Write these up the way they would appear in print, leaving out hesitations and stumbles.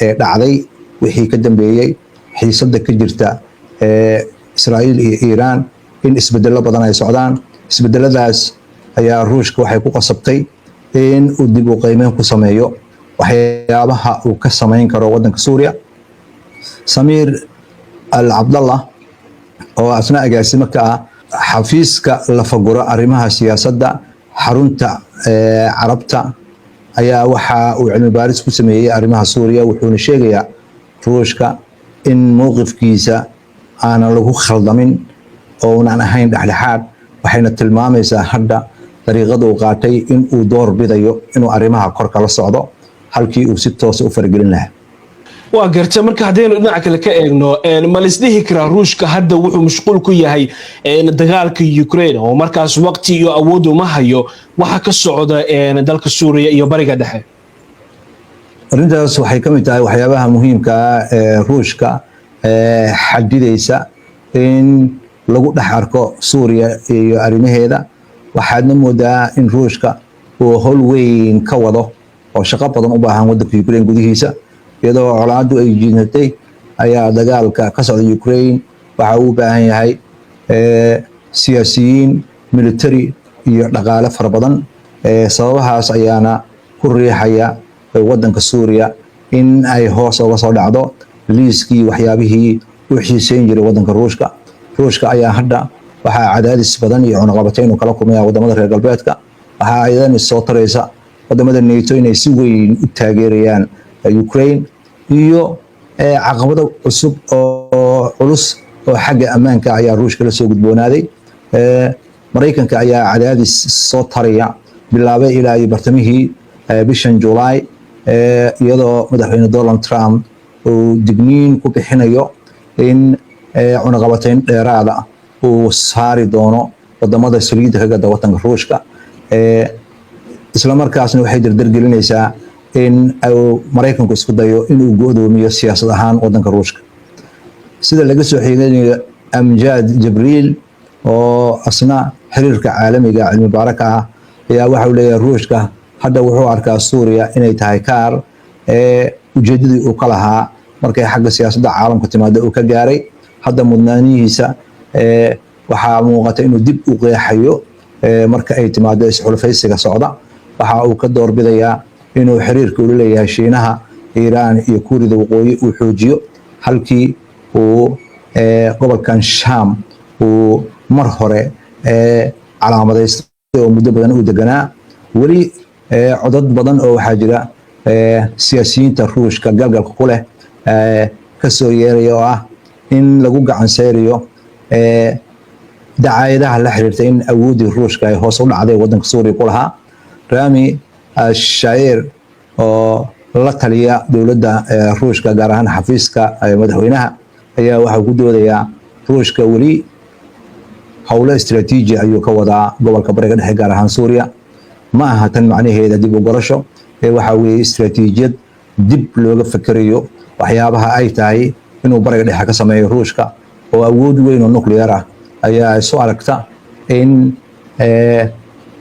Ee dhacday wixii ka dambeeyey xiisada ka jirta ee Israa'iil iyo Iiraan in isbedelo badan ay socdaan. Isbedeladaas ayaa Ruushka waxay ku qasabtay in uu dib u qiimeyn ku sameeyo waxyaabaha uu ka samayn karo wadanka Suuriya. Samiir Al Cabdallah, oo asna agaasimo ka ah xafiiska lafaguro arrimaha siyaasadda Xarunta Carabta, ayaa waxa uu cilmi baaris ku sameeyey arrimaha Suuriya. Wuxuuna sheegayaa Ruushka in mowqifkiisa aanan lagu khaldamin oo unan ahayn dhexdhexaad, waxayna tilmaamaysaa hadda dariiqada uu qaatay in uu door bidayo inuu arrimaha kor kala socdo halkii uu si toosa u faragelin lahaa. Waa garta. Marka haddaynu dhinaca kale ka eegno, ma laisdhihi karaa Ruushka hadda wuxuu mashquul ku yahay dagaalka Ukraine oo markaas waqti iyo awood uma hayo waxa ka socda dalka Suuriya iyo Bariga Dhexe? Arrintaas waxay ka mid tahay waxyaabaha muhiimka ah ee Ruushka xadidaysa in lagu dhex arko Suuriya iyo arrimaheeda. Waxaadna moodaa in Ruushka uu howl weyn ka wado oo shaqo badan u baahan wadanka Ukraine gudihiisa. Iyadoo colaaddu ay jiidatay ayaa dagaalka ka socda Ukraine waxa uu u baahan yahay siyaasiyiin, military iyo dhaqaale fara badan. Sababahaas ayaana ku riixaya wadanka Suuriya in ay hoos uga soo dhacdo liiskii waxyaabihii u xiiseyn jiray wadanka Ruushka. Ruushka ayaa hadda waxaa cadaadis badan iyo cunaqabatayn uu kala kulmaya wadamada reer galbeedka. Waxaa ayadana soo taraysa wadamada NATO inay si weyn u taageerayaan Ukraine, iyo caqabado cusub oo culus oo xagga ammaanka ayaa Ruushka la soo gudboonaaday. Maraykanka ayaa cadaadis soo taraya bilaabay ilaa iyo bartamihii bishan July, iyadoo Madaxweyne Donald Trump uu digniin ku bixinayo in cunaqabatayn dheeraada uu saari doono wadamada saliidda ka gada wadanka Ruushka. Isla markaasna waxay dardargelinaysaa in Maraykanku isku dayo inuu go'doomiyo siyaasad ahaan wadanka Ruushka. Sida laga soo xiganayo Amjad Jibriil, oo asna xiriirka caalamiga cilmi baaraka ah, ayaa waxa uu leeyahay Ruushka hadda wuxuu arkaa Suuriya inay tahay kaar ee ujeedadii uu ka lahaa markay xagga siyaasadda caalamka timaado uu ka gaaray. Hadda mudnaanihiisa waxaa muuqata inuu dib u qeexayo marka ay timaado isxulufaysiga socda. Waxa uu ka doorbidayaa inuu xiriirka ula leeyahay Shiinaha, Iiraan iyo Kuuriyada Waqooyi uu xoojiyo, halkii uu gobolkan Sham uu mar hore calaamadaystay oo muddo badan uu deganaa. Weli codad badan oo waxaa jira siyaasiyiinta Ruushka galgalka ku leh kasoo yeeraya oo ah in lagu gacan seyrayo dacaayadaha la xiriirta in awooddii Ruushka ay hoos u dhacday wadanka Suuriya ku lahaa. Rami Shair, oo la taliya dowladda Ruushka, gaar ahaan xafiiska madaxweynaha, ayaa waxaa ku doodayaa Ruushka weli howlo istaraatiiji ayuu ka wadaa gobolka Bariga Dhexe, gaar ahaan Suuriya. Ma aha tan macnaheeda dib u gorasho ee waxaa weeye istaraatiijiyad dib looga fekerayo waxyaabaha ay tahay inuu Bariga Dhexe ka sameeyo. Ruushka oo awood weyn oo nuclear ah ayaa isu aragta in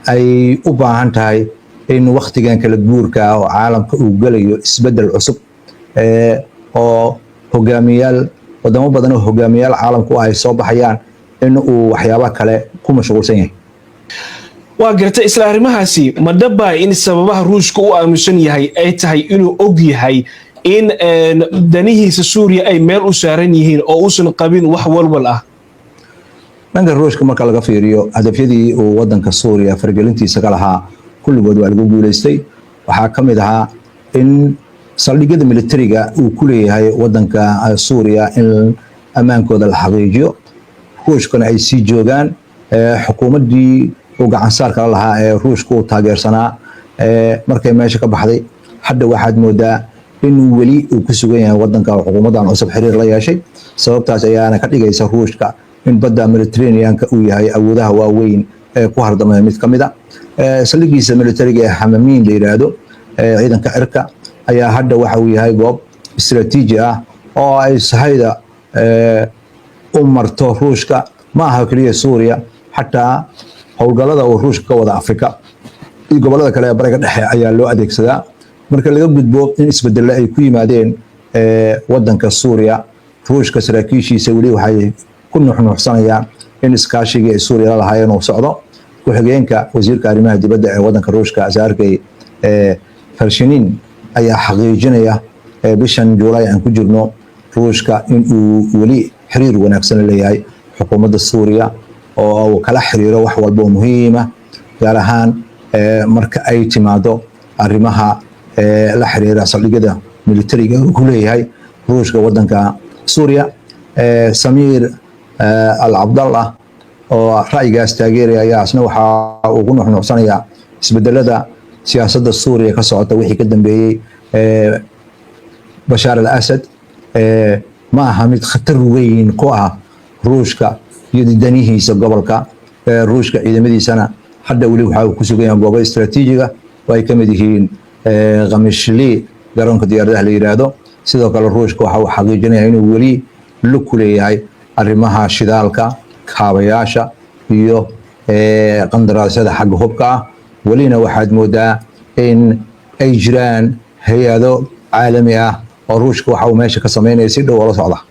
ay u baahan tahay in waktigan kala guurka oo caalamka uu gelayo isbeddel cusub oo hogaamiyaal wadamo badan oo hogaamiyaal caalamku ay soo baxayaan in uu waxyaaba kale ku mashquulsan yahay. Waa gartay. Isla arrimahaasi, ma dhaba in sababaha Ruushka u aaminsan yahay ay tahay inuu og yahay in danihiisa Suuriya ay meel u saaran yihiin oo uusan qabin wax walwal ah? Dhanka Ruushka marka laga fiiriyo, hadafyadii uu wadanka Suuriya fargelintiisa ka lahaa kulligood waa lagu guuleystay. Waxaa ka mid ahaa in saldhigyada militariga uu ku leeyahay wadanka Suuriya in ammaankooda la xaqiijiyo, Ruushkana ay sii joogaan. Xukuumaddii uu gacansaarka la lahaa ee Ruushka uu taageersanaa markay meesha ka baxday, hadda waxaad moodaa in weli uu ku sugan yahay wadanka oo xukuumaddan cusub xiriir la yeeshay. Sababtaas ayaana ka dhigaysa Ruushka in badda Mediterraneanka uu yahay awoodaha waaweyn ee ku hardamaya mid ka mid a. Saldhigiisa militariga ee Xamamiin la yidhaahdo, ciidanka cirka, ayaa hadda waxa uu yahay goob istaraatiiji ah oo ay sahayda u marto Ruushka. Ma aha keliya Suuriya, xataa howlgallada uu Ruushka ka wada Afrika iyo gobollada kale ee Bariga Dhexe ayaa loo adeegsadaa. Marka laga gudbo in isbedelo ay ku yimaadeen wadanka Suuriya, Ruushka saraakiishiisa weli waxay ku nuuxnuuxsanayaan in iskaashigii ay Suuriya la lahaayeen uu socdo. Ku-xigeenka wasiirka arrimaha dibadda ee wadanka Ruushka, Sergey Vershinin, ayaa xaqiijinaya bishan Juulaay aan ku jirno Ruushka in uu weli xiriir wanaagsan la leeyahay xukuumadda Suuriya oo uu kala xiriiro wax walba oo muhiima, gaar ahaan marka ay timaado arrimaha la xiriira saldhigyada militariga uu ku leeyahay Ruushka wadanka Suuriya. Samiir Al Cabdallah oo ra'yigaas taageeraya ayaa isna waxa uu ku nuuxnuuxsanayaa isbedelada siyaasadda Suuriya ka socota wixii ka dambeeyey Bashaar al Asad ma aha mid khatar weyn ku ah Ruushka iyo danihiisa gobolka. Ruushka ciidamadiisana hadda weli waxa uu ku sugan yahay goobo istaraatiijiga oo ay ka mid yihiin Qamishli, garoonka diyaaradaha la yiraahdo. Sidoo kale Ruushka waxa uu xaqiijinayaa inuu weli lug ku leeyahay arrimaha shidaalka, kaabayaasha iyo qandaraasyada xagga hubka ah. Welina waxaad moodaa in ay jiraan hay-ado caalami ah oo Ruushka waxa uu meesha ka sameynaya si dhow oola socda.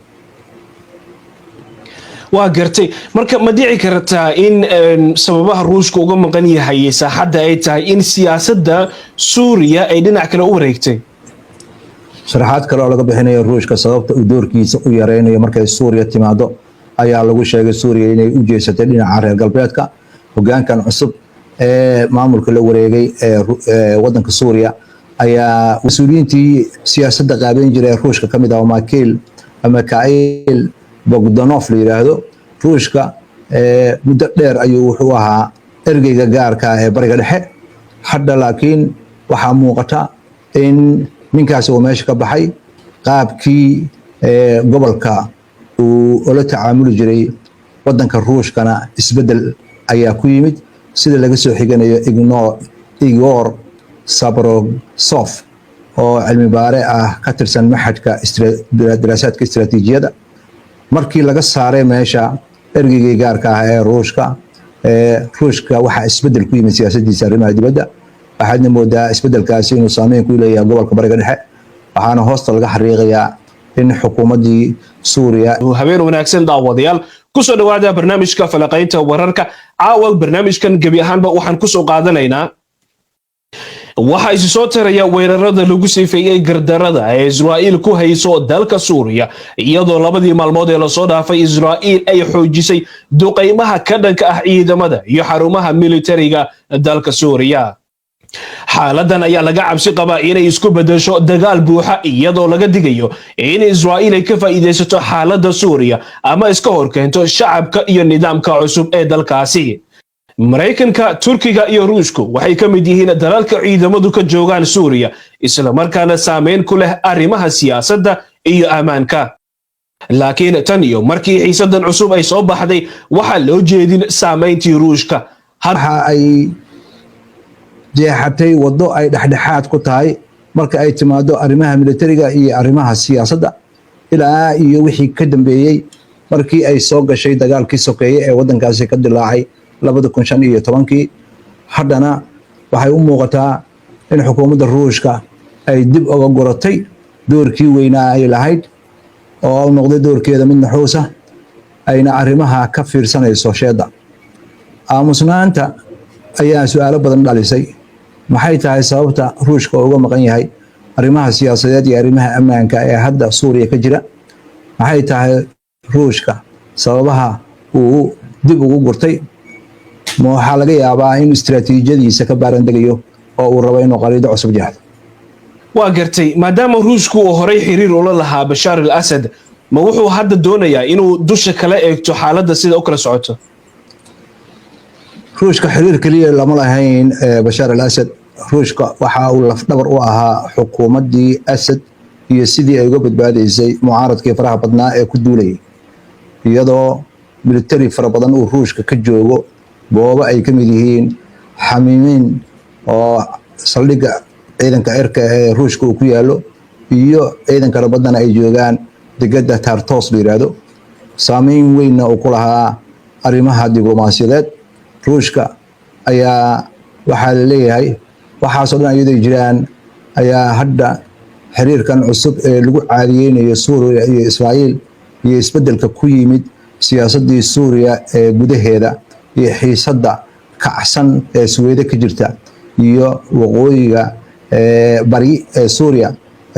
Waa gartay. Marka ma dhici kartaa in sababaha Ruushka uga maqan yahay saaxadda ay tahay in siyaasadda Suuriya ay dhinac kale u wareegtay? Sharaxaad kale oo laga bixinayo Ruushka sababta uu doorkiisa u yareynayo markay Suuriya timaado ayaa lagu sheegay Suuriya inay u jeesatay dhinaca reer galbeedka. Hogaankan cusub ee maamulka la wareegay ee wadanka Suuriya ayaa mas-uuliyiintii siyaasadda qaabeyn jiray ee Ruushka ka mid ah, Michael Mikhail Bogdanov la yiraahdo. Ruushka muddo dheer ayuu wuxuu ahaa ergeyga gaarka ah ee Bariga Dhexe. Hadda laakiin waxaa muuqata in ninkaasi uu meesha ka baxay, qaabkii gobolka uu ula tacaamuli jiray wadanka Ruushkana isbedel ayaa ku yimid, sida laga soo xiganayo Igor Sabrosov oo cilmi baare ah ka tirsan maxadka daraasaadka istiraatiijiyadda. Markii laga saaray meesha ergeygii gaarka ah ee Ruushka, Ruushka waxaa isbedel ku yimid siyaasaddiisa arrimaha dibadda. Waxaadna moodaa isbedelkaasi inuu saameyn ku leeyahay gobolka Bariga Dhexe, waxaana hoosta laga xariiqayaa in xukuumaddii Suuriya Habeen wanaagsan daawadayaal, kusoo dhawaada barnaamijka falaqaynta wararka. Caawa barnaamijkan gebi ahaanba waxaan kusoo qaadanaynaa: waxaa isi soo taraya weerarada lagu sifeeyey gardarada ee Israa'iil ku hayso dalka Suuriya, iyadoo labadii maalmood ee lasoo dhaafay Israa'iil ay xoojisay duqaymaha ka dhanka ah ciidamada iyo xarumaha militariga dalka Suuriya. Xaaladan ayaa laga cabsi qabaa inay isku bedesho dagaal buuxa, iyadoo laga digayo in Israa'iil ay ka faa'iidaysato xaaladda Suuriya ama iska horkeento shacabka iyo nidaamka cusub ee dalkaasi. Maraykanka, Turkiga iyo Ruushku waxay ka mid yihiin dalalka ciidamadu ka joogaan Suuriya, islamarkaana saameyn ku leh arrimaha siyaasadda iyo ammaanka. Laakiin tan iyo markii xiisadan cusub ay soo baxday, waxaa loo jeedin saameyntii Ruushka. Waxa ay jeexatay waddo ay dhexdhexaad ku tahay marka ay timaado arrimaha militariga iyo arrimaha siyaasadda, ilaa iyo wixii ka dambeeyey markii ay soo gashay dagaalkii sokeeye ee waddankaasi ka dilaacay 2015-kii. Haddana waxay u muuqataa in xukuumadda Ruushka ay dib uga guratay doorkii weynaa ay lahayd oo u noqday doorkeeda mid naxuusa, ayna arrimaha ka fiirsanayso sheedda. Aamusnaanta ayaa su-aalo badan dhalisay. Maxay tahay sababta Ruushka uga maqan yahay arrimaha siyaasadeed iyo arrimaha ammaanka ee hadda Suuriya ka jira? Maxay tahay Ruushka sababaha uu dib ugu gurtay? Ma waxaa laga yaabaa in istiraatiijiyadiisa ka baarandegayo oo uu rabo inuu qariido cusub jeexdo? Waa gartay. Maadaama Ruushku uu horay xiriir ula lahaa Bashaar al Asad, ma wuxuu hadda doonayaa inuu dusha kala eegto xaaladda sida u kala socoto? Ruushka xiriir keliya lama lahayn Bashaar al Asad. Ruushka waxa uu lafdhabar u ahaa xukuumaddii Asad iyo sidii ay uga badbaadaysay mucaaradkii faraha badnaa ee ku duulayay, iyadoo military fara badan uu Ruushka ka joogo goobo ay ka mid yihiin Xamiimiin oo saldhigga ciidanka cirka ee Ruushka uu ku yaallo, iyo ciidanka baddana ay joogaan degada Tartos la yiraahdo. Saameyn weynna uu ku lahaa arrimaha diblomaasiyadeed Ruushka ayaa waxaa la leeyahay. Waxaasoo dhan iyadoo jiraan ayaa hadda xiriirkan cusub ee lagu caadiyeynayo Suuriya iyo Israa'iil iyo isbeddelka ku yimid siyaasaddii Suuriya ee gudaheeda iyo xiisadda kacsan ee Suweyde ka jirta iyo waqooyiga bari ee Suuriya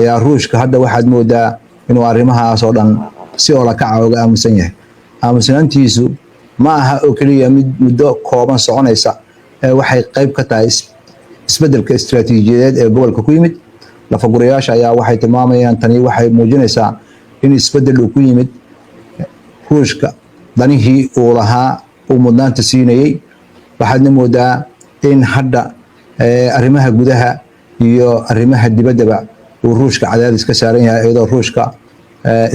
ayaa Ruushka hadda waxaad moodaa inuu arrimahaas oo dhan si oola kaca uga aamusan yahay. Aamusnaantiisu ma aha oo keliya mid muddo kooban soconaysa ee waxay qayb ka tahay isbeddelka istiraatiijiyadeed ee gobolka ku yimid. Lafagurayaasha ayaa waxay tilmaamayaan tani waxay muujinaysaa in isbeddel uu ku yimid Ruushka danihii uu lahaa uu mudnaanta siinayey. Waxaadna moodaa in hadda arrimaha gudaha iyo arrimaha dibaddaba uu Ruushka cadaadis ka saaran yahay, iyadoo Ruushka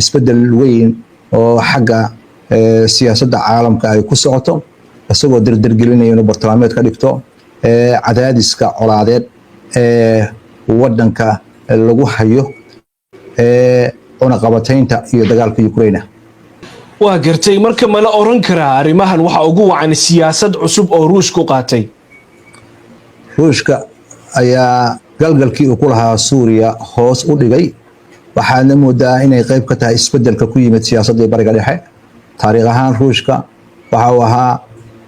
isbeddel weyn oo xagga siyaasadda caalamka ay ku socoto, isagoo dardargelinaya inuu bartilmaameed ka dhigto cadaadiska colaadeed ee waddanka lagu hayo cunaqabataynta iyo dagaalka Ukraine. Waa gartay. Marka mala oran karaa arrimahan waxaa ugu wacan siyaasad cusub oo Ruushku qaatay? Ruushka ayaa galgalkii uu ku lahaa Suuriya hoos u dhigay, waxaadna moodaa inay qayb ka tahay isbeddelka ku yimid siyaasaddii Bariga Dhexe. Taariikh ahaan Ruushka waxa uu ahaa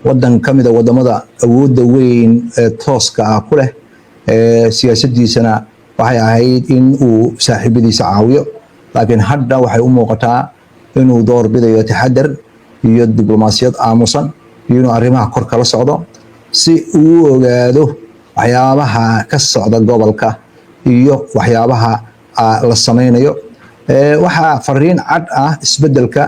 waddan ka mida waddamada awoodda weyn ee tooska ah ku leh, siyaasaddiisana waxay ahayd in uu saaxiibadiisa caawiyo, laakiin hadda waxay u muuqataa inuu door bidayo taxadar iyo diblomaasiyad aamusan iyo inuu arrimaha kor kala socdo si uu u ogaado waxyaabaha ka socda gobolka iyo waxyaabaha la sameynayo. Waxaa fariin cad ah isbeddelka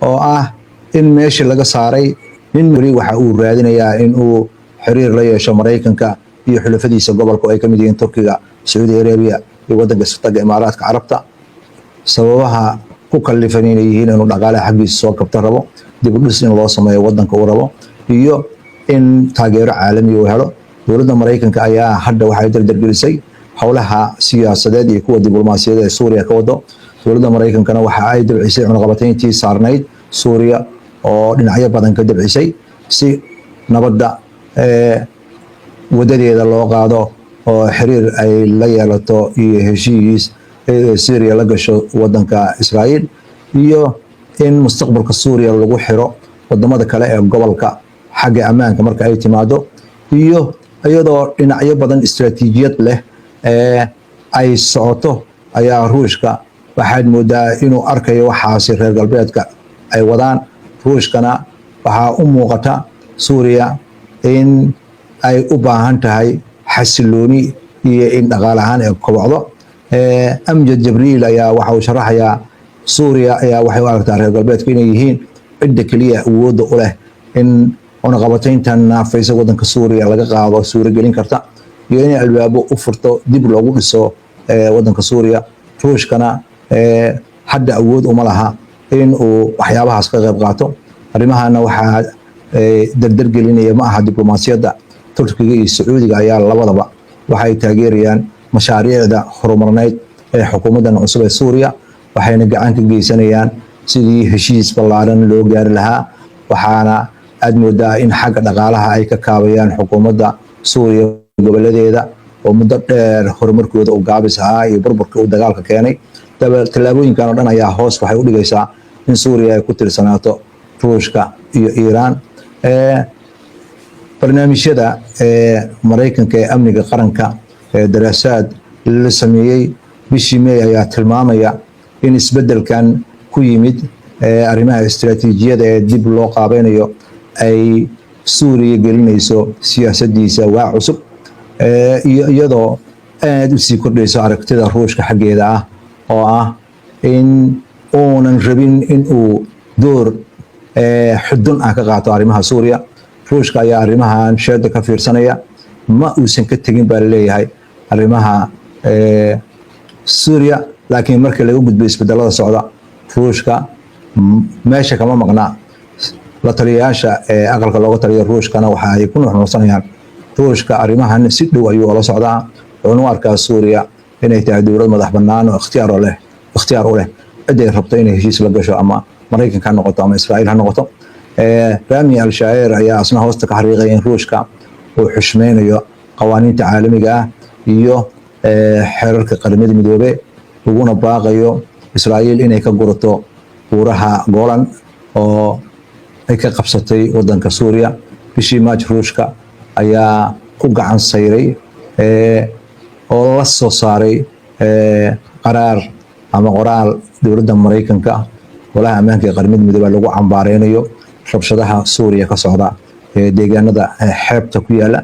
oo ah in meeshii laga saaray nin weli waxa uu raadinayaa in uu xiriir la yeesho Maraykanka iyo xulafadiisa gobolka oo ay ka mid yihiin Turkiga, Sacuudi Arabia iyo waddanka Isutaga Imaaraadka Carabta. Sababaha ku kalifan inay yihiin inuu dhaqaalaha xaggiisa soo kabta rabo, dib u dhis in loo sameeyo waddanka uu rabo, iyo in taageero caalami uu helo. Dowladda Maraykanka ayaa hadda waxay dardargelisay howlaha siyaasadeed iyo kuwa diblomaasiyadeed ee Suuriya ka wado. Dowladda Maraykankana waxa ay dabcisay cunaqabatayntii saarnayd Suuriya oo dhinacyo badan ka dabcisay si nabadda wadadeeda loo qaado oo xiriir ay la yeelato iyo heshiis Syria la gasho wadanka Israa'iil, iyo in mustaqbalka Suuriya lagu xiro wadamada kale ee gobolka xagga ammaanka marka ay timaado, iyo iyadoo dhinacyo badan istiraatiijiyad leh ee ay socoto ayaa Ruushka waxaad moodaa inuu arkayo waxaasi reer galbeedka ay wadaan. Ruushkana waxaa u muuqata Suuriya in ay u baahan tahay xasilooni iyo in dhaqaale ahaan ay kobocdo. Amjad Jabriil ayaa waxa uu sharaxayaa Suuriya ayaa waxay u aragtaa reer galbeedku inay yihiin cidda keliya awoodda u leh in cunaqabatayntan naafaysa waddanka Suuriya laga qaado suuragelin karta, iyo inay albaabo u furto dib loogu dhiso waddanka Suuriya. Ruushkana hadda awood uma laha in uu waxyaabahaas ka qayb qaato. Arrimahana waxaa dardargelinaya ma aha diblomaasiyadda. Turkiga iyo Sacuudiga ayaa labadaba waxay taageerayaan mashaariicda horumarneyd ee xukuumaddan cusub ee Suuriya, waxayna gacan ka geysanayaan sidii heshiis ballaaran loo gaari lahaa. Waxaana aad moodaa in xagga dhaqaalaha ay ka kaabayaan xukuumadda Suuriya goboladeeda oo muddo dheer horumarkooda uu gaabis ahaa iyo burburka uu dagaalka keenay. Tallaabooyinkan oo dhan ayaa hoos waxay u dhigaysaa in Suuriya ay ku tiirsanaato Ruushka iyo Iiraan. Barnaamijyada Maraykanka ee amniga qaranka ee daraasaad la sameeyey bishii May ayaa tilmaamaya in isbeddelkan ku yimid arrimaha istiraatiijiyada ee dib loo qaabeynayo ay Suuriya gelinayso siyaasaddiisa waa cusub, iyo iyadoo aad u sii kordhayso aragtida Ruushka xaggeeda ah oo ah in uunan rabin in uu door xudun ah ka qaato arrimaha Suuriya. Ruushka ayaa arrimahan sheeda ka fiirsanaya, ma uusan ka tegin baa laleeyahay arrimaha Suuriya, laakiin marka laga gudbo isbedelada socda Ruushka meesha kama maqna. La taliyayaasha ee aqalka looga taliya Ruushkana waxa ay ku nuuxnuuxsanayaan Ruushka arrimahan si dhow ayuu ula socdaa, wuxuuna u arkaa Suuriya inay tahay dowlad madax bannaan oo ikhtiyaar u leh ciday rabto inay heshiis la gasho, ama Maraykanka ha noqoto ama Israa'iil ha noqoto. Rami Al-Shaa'ir ayaa asna hoosta ka xariiqaya in Ruushka uu xushmeynayo qawaaniinta caalamiga ah iyo Xeerarka Qaramada Midoobe, uguna baaqayo Israa'iil inay ka gurato Buuraha Golan oo ay ka qabsatay wadanka Suuriya. Bishii Maaj Ruushka ayaa ku gacan sayray oo la soo saaray qaraar ama qoraal dowladda Maraykanka Golaha Ammaanka ee Qaramada Midoobe lagu cambaareynayo rabshadaha Suuriya ka socda ee deegaanada xeebta ku yaala.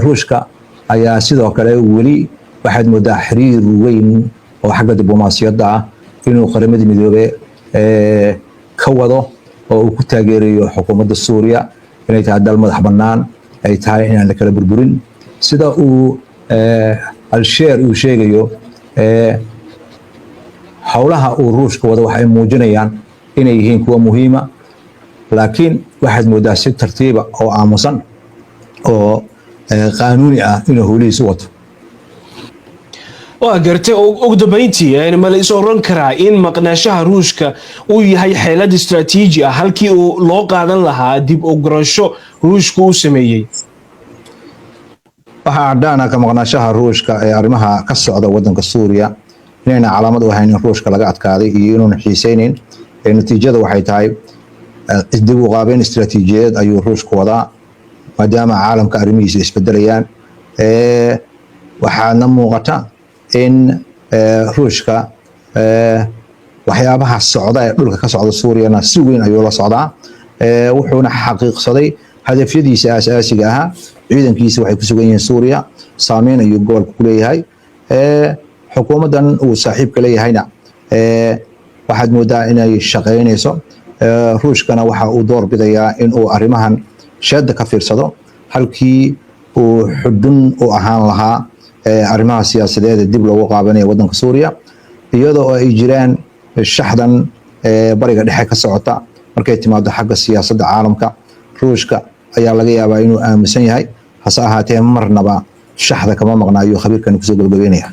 Ruushka ayaa sidoo kale weli waxaad moodaa xiriir weyn oo xagga diblomaasiyadda ah inuu Qaramada Midoobe ka wado oo uu ku taageerayo xukuumadda Suuriya inay tahay dal madax bannaan, ay tahay inaan la kala burburin. Sida uu Alsheer uu sheegayo, howlaha uu Ruushka wado waxay muujinayaan inay yihiin kuwa muhiima, laakiin waxaad moodaa si tartiiba oo aamusan oo qaanuuni ah inuu howlihiis u wato. Waa gartay. Ugu dambeyntii, ma la is oran karaa in maqnaashaha Ruushka uu yahay xeelad istaraatiiji ah halkii uu loo qaadan lahaa dib u gurasho Ruushka uu sameeyey? Waxaa caddaana ka maqnaashaha Ruushka ee arrimaha ka socda wadanka Suuriya inayna calaamad u ahayn in Ruushka laga adkaaday iyo inuuna xiiseyneyn. Natiijada waxay tahay dib u qaabeyn istaraatiijiyadeed ayuu Ruushku wadaa, maadaama caalamka arrimihiisa isbedelayaan. Waxaana muuqata in Ruushka waxyaabaha socda ee dhulka ka socda Suuriyana si weyn ayuu la socdaa, wuxuuna xaqiiqsaday hadafyadiisa aasaasiga ahaa. Ciidankiisa waxay ku sugan yihiin Suuriya, saameyn ayuu gobolka ku leeyahay. Xukuumaddan uu saaxiibka leeyahayna waxaad moodaa inay shaqaynayso. Ruushkana waxa uu door bidayaa in uu arrimahan sheedda ka fiirsado halkii uu xudun u ahaan lahaa arrimaha siyaasadeed ee dib loogu qaabanaya wadanka Suuriya, iyadoo ay jiraan shaxdan Bariga Dhexe ka socota. Markay timaado xagga siyaasadda caalamka, Ruushka ayaa laga yaabaa inuu aaminsan yahay, hase ahaatee marnaba shaxda kama maqna, ayuu khabiirkan kusoo gabagabeynaya.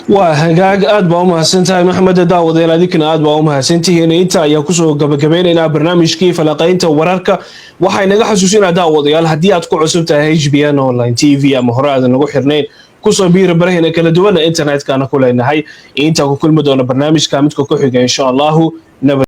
Waa hagaag, aad baa u mahadsan tahay, Maxamed. Daawadeel, adinkana aad baa u mahadsantihiin. Inta ayaa kusoo gabagabeynaynaa barnaamijkii falaqaynta wararka. Waxay naga xasuusinaa, daawadayaal, haddii aad ku cusub tahay HBN Online TV ama hore aadan nagu xirnayn, kusoo biira baraheena kala duwana internetkana ku leenahay. Intaa ku kulmi doona barnaamijka midka ku xiga, insha Allahu, nabad.